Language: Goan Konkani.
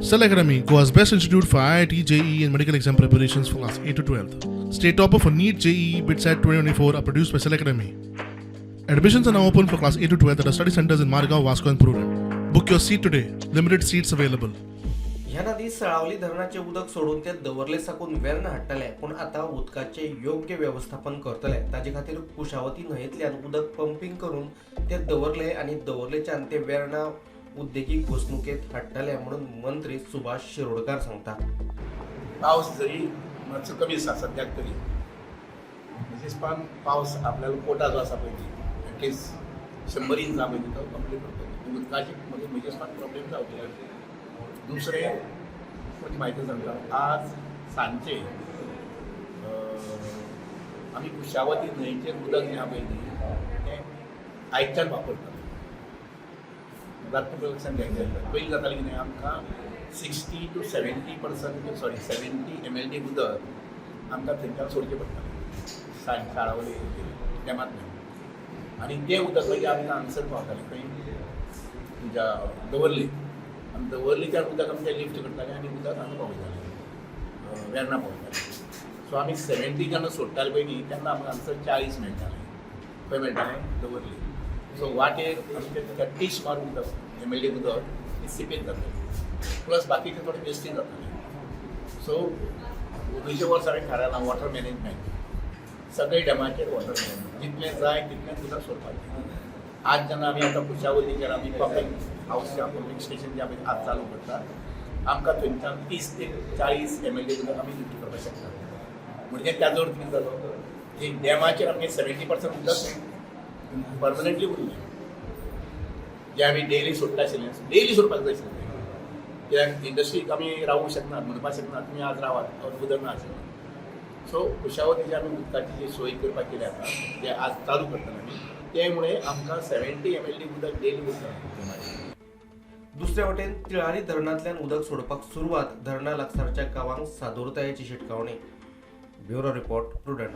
Cell Academy, Goa's best institute for IIT, JEE, and medical exam preparations for class 8 to 12. State topper for NEET, JEE, BITSAT 2024 are produced by Cell Academy. Admissions are now open for class 8 to 12 at our study centers in Margao, Vasco, and Prudent. Book your seat today. Limited seats available. ह्या नदी सळावली धरणाचे उदक सोडून ते दवर्ले साकून वेर्णा हाडटले, पूण आतां उदकाचें योग्य वेवस्थापन करतले. ताजे खातीर कुशावती न्हंयेंतल्यान उदक पंपींग करून ते दवरले आनी दवर्लेच्यान ते वेर्णा उद्देगीक वसणुकेंत हाडटले म्हणून मंत्री सुभाष शिरोडकार सांगता. पावस जरी मातसो कमी आसा सद्याक तरी, विशेषपणान पावस आपल्याला कोटा जो आसा पळय न्ही, एटलिस्ट 100 इंचां पळय न्ही, तो कंप्लीट करतलो. उदकाची म्हजे म्हजेसपान प्रॉब्लेम जावचे. दुसरें तुमकां म्हायती सांगता, आज सांजचे आमी कुशावती न्हंयचें उदक जें आहा पळय न्ही, तें आयच्यान वापरतात. जाता लक्षात घ्यायचें. पयलीं जातालें कितें, आमकां 60 to 70%, sorry, 70 MLD उदक आमकां थंयच्यान सोडचें पडटालें साळावली डॅमांतल्यान आनी तें उदक मागीर आमकां हांगसर पावतालें. खंय? तुज्या दवर्ली. आनी दवर्लीच्यान उदक आमचें लिफ्ट करतालें आनी उदक हांगा पावयतालें, वेर्णा पावयतालें. सो आमी 70 जेन्ना सोडटाले पळय न्ही, तेन्ना आमकां हांगसर 40 मेळटालें. खंय मेळटालें? दवर्ली. सो वाटेर आमचे 30 सुमार उदक, एमएलडी उदक सिपेज जातालें, प्लस बाकीचे थोडे वेस्टेज जाताले. सो अंदूचें वर्स हांवें थारायलां वॉटर मॅनेजमेंट, सगळे डॅमाचेर वॉटर मॅनेजमेंट, जितलें जाय तितलें उदक सोडपाचें. आज जेन्ना आमी आतां कुशावतीचेर आमी पंपींग हावस, पंपींग स्टेशन जें आमी आज चालू करता, आमकां थंयच्यान 30 ते 40 एमएलडी उदक आमी लिफ्ट करपाक शकता. म्हणजे त्याचो अर्थ कितें जालो की डॅमाचेर आमगे 70% उदक परमनंटली उरलें, जें आमी डेली सोडटा आशिल्लें. डेली सोडपाक जाय आशिल्लें, कित्याक इंडस्ट्रीक आमी रावूंक शकनात, म्हणपाक शकनात तुमी आज रावात, उदक ना आशिल्लें. सो कुशावतीची आमी उदकाची जी सोय करपाक केली आतां, जे आज चालू करतले आमी, ते मुळे आमकां 70 एमएलडी उदक डेली उरता. दुसऱ्या वटेन तिळारी धरणांतल्यान उदक सोडपाक सुरवात, धरणा लागसारच्या गांवांक सादूरतायेची शिटकावणी. Bureau report, Prudent.